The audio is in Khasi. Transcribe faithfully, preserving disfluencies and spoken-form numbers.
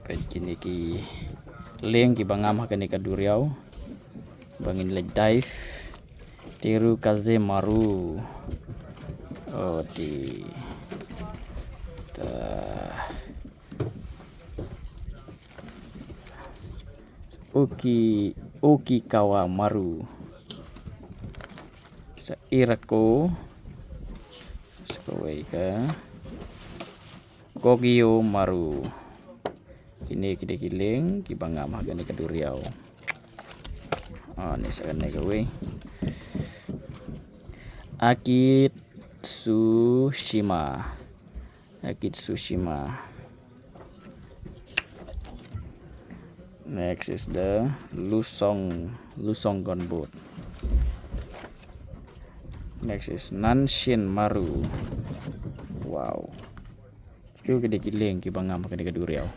Peit kine ki lieng kiba ngam ha kane ka duriaw ba ngin leit dive. Terukaze maru. Oh, ti. Ta. Uki, Ukikawa maru. Sa Irako. Sa kawei ka Kogyo maru. Kine ki dei ki lieng kiba ngam ha kane ka duriaw. Ah, ni sa kane kawei. Akitsushima. Akitsushima. Next is the Lusong, Lusong gunboat. Next is Nanshin maru. Wow. Kito ki dei ki lieng kiba ngam ha kane ka duriaw.